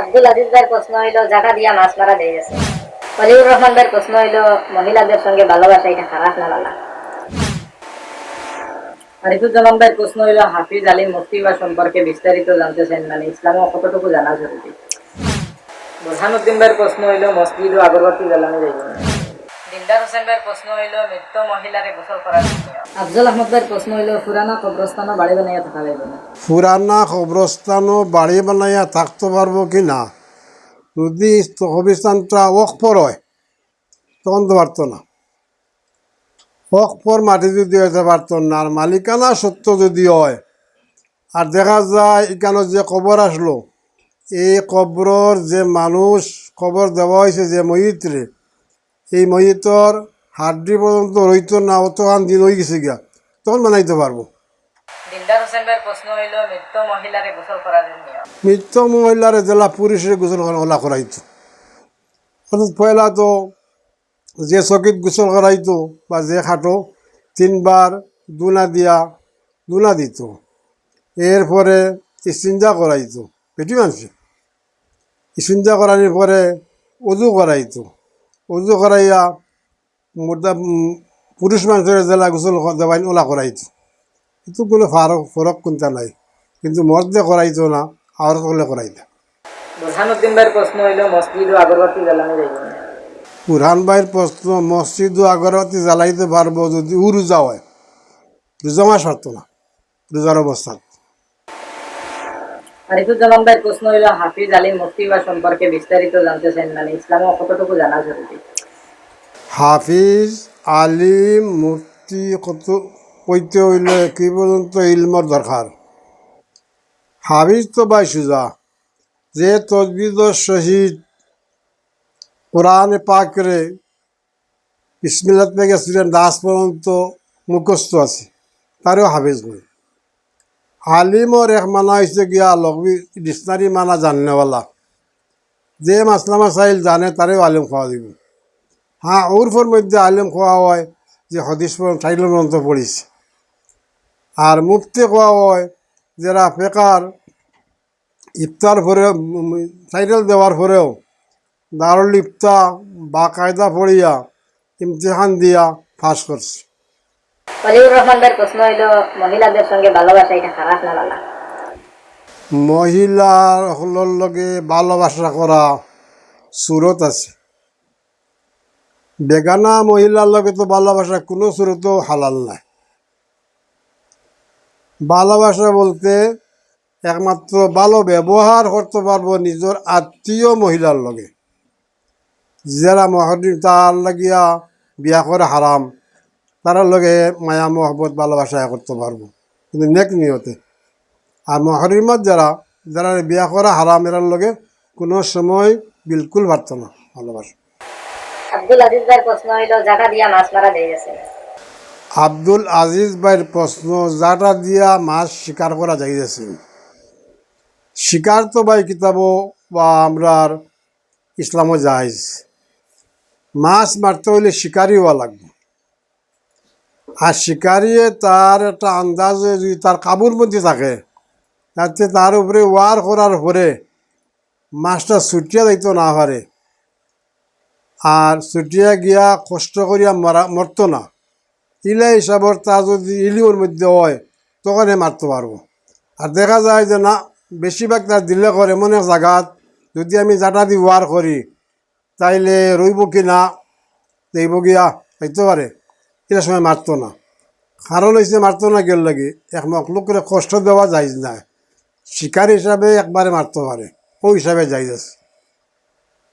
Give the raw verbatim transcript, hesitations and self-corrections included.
আব্দুল আজিজ ভাইর প্রশ্ন হইল, জাটা দিয়া মাছ মারা যায় আছে। ওয়ালিউর রহমান ভাইর প্রশ্ন হইল, মহিলাদের সঙ্গে ভালোবাসা এটা খারাপ না ভালা? আরিফুজ্জামান ভাইর প্রশ্ন হইল, হাফিজ আলী মুফতি বা সম্পর্কে বিস্তারিত জানতে চান, মানে ইসলামে কতটুকু জানা জরুরি? বুরহানুদ্দিন ভাইর প্রশ্ন হইল, মসজিদও আগরবাতি জ্বালানো যাইব না? দিলদার হোসেন ভাইর প্রশ্ন হইল, মৃত মহিলারে গোসল করার নিয়ম। আফজল আহমদ ভাইর প্রশ্ন হইল, পুরানা কবরস্থানও বাড়ি বানাইয়া থাকা যাইব না? পুরানা কবরস্থানও বাড়ি বানাইয়া থাকতে পারবো কি না? যদি কবরস্থানটা ওয়াকফর হয়, তখন তো পারতো না। ওয়াকফর মাটি যদি হইতে পারতো না, আর মালিকানা সত্ত্ব যদি হয়, আর দেখা যায় এখানো যে কবর আসলো, এই কবরর যে মানুষ কবর দেওয়া হয়েছে যে ময়িতরে, এই ময়িতর হাড্ডি পর্যন্ত রইতো না, অতখান দিন হয়ে গেছে গিয়া, তখন বানাইতে পারবো। দিলদার হোসেন ভাইর প্রশ্ন হইল, মৃত মহিলারে গোসল করার নিয়ম। মৃত মহিলারে যেলা পুরুষরে গোসল করা, ওলা করাইতো। অর্থাৎ পয়লা তো যে চকিত গোসল করাইতো বা যে খাটো, তিনবার দুনা দিয়া দুনা দিত। এরপরে ইস্তিঞ্জা করাইতো বেটি মানুষে। ইস্তিঞ্জা করানির পরে উজু করাইতো। উজু করাইয়া মুর্দা, উম, পুরুষ মানুষরে যেলা গোসল ক-, দেওয়াইন ওলা করাইতো। কিন্তু কোনো ফারক, ফরক কোনটা নাই। কিন্তু মর্দে করাইতো না, আওরত হকলে করাইতা। বুরহানুদ্দিন ভাইর প্রশ্ন হইল, মসজিদও আগরবাতি জ্বালানো যাইব না? বুরহান ভাইর প্রশ্ন, মসজিদও আগরবাতি জ্বালাইতে পারবো যদি উ রোজা হয়, রোজা মাস পারতো না, রোজার অবস্থাত। আরিফুজ্জামান ভাইর প্রশ্ন হইল, হাফিজ আলী মুফতি বা সম্পর্কে বিস্তারিত জানতে চান, মানে ইসলামে কতটুকু জানা জরুরি? হাফিজ আলী মুফতি কত কইতে হইলে কি পর্যন্ত ইলমর দরকার? হাফিজ তো ভাই সুজা, যে তজবিদর সহিত কোরআনে পাকরে বিসমিল্লাহ থেকে সুরা নাস পর্যন্ত মুখস্থ আছে, তারেও হাফিজ কয়। আলিমর এক মানা হইছে গিয়া লগবি ডিকশনারি মানা জাননেওয়ালা। যে মাসলা মাসাইল জানে, তারেও আলিম কওয়া যাইব। হ্যাঁ, উরফর মধ্যে আলিম কওয়া হয় যে হাদিস পর্যন্ত, টাইটেল পর্যন্ত পড়িছে। আর মুফতি কওয়া হয় যেরা ফেকার ইফতার পরে, উম, টাইটেল দেওয়ার পরেও দারুল ইফতা বা কায়দা পড়িয়া ইমতিহান দিয়া পাস করছে। ওয়ালিউর রহমান ভাইর প্রশ্ন হইল, মহিলাদের সঙ্গে ভালোবাসা এটা খারাপ না ভালা? মহিলা হকলর লগে ভালোবাসা করা সুরত আছে। বেগানা মহিলার লগে তো ভালোবাসা কোনো সুরতও হালাল নাই। ভালোবাসা বলতে একমাত্র ভালো ব্যবহার করতে পারবো নিজর আত্মীয় মহিলার লগে, যেরা মহরিম, তার লাগিয়া বিয়া করা হারাম, তারার লগে মায়া মহব্বত ভালোবাসা করতে পারবো, কিন্তু নেক নিয়তে। আর মহরিমাত যারা, যারা বিয়া করা হারাম, এরার লগে কোনো সময় বিলকুল পারতো না ভালোবাসা। আব্দুল আজিজ ভাইর প্রশ্ন হইল, জাটা দিয়া মাছ মারা যায় আছে? আব্দুল আজিজ ভাইর প্রশ্ন, জাটা দিয়া মাছ শিকার করা যায় আছে? শিকার তো ভাই কিতাবো বা আমরার ইসলামও জায়েজ। মাছ মারতে হইলে শিকারি হওয়া লাগবে। আর শিকারিয়ে তার একটা আন্দাজে যদি তার কাবুর মধ্যে থাকে, তাতে তার উপরে ওয়ার করার পরে মাছটা ছুটিয়া যাইতো না পারে, আর ছুটিয়া গিয়া কষ্ট করিয়া মরা, মরতো না, ইলা হিসাবর তা যদি ইলিমর মধ্যে হয়, তখন হে মারতে পারবো। আর দেখা যায় যে না, বেশিরভাগ তার দিলে করে এমন এক জাগাত, যদি আমি জাটা দি ওয়ার করি, তাইলে রইব কি না, যাইব গিয়া, যাইতে পারে, এটা সময় মারতো না। কারণ হইছে মারতো না গেল লাগি, এক মখলুকরে কষ্ট দেওয়া জায়েজ নাই। শিকার হিসাবে একবারে মারতে পারে, ওই হিসাবে জায়েজ আছে।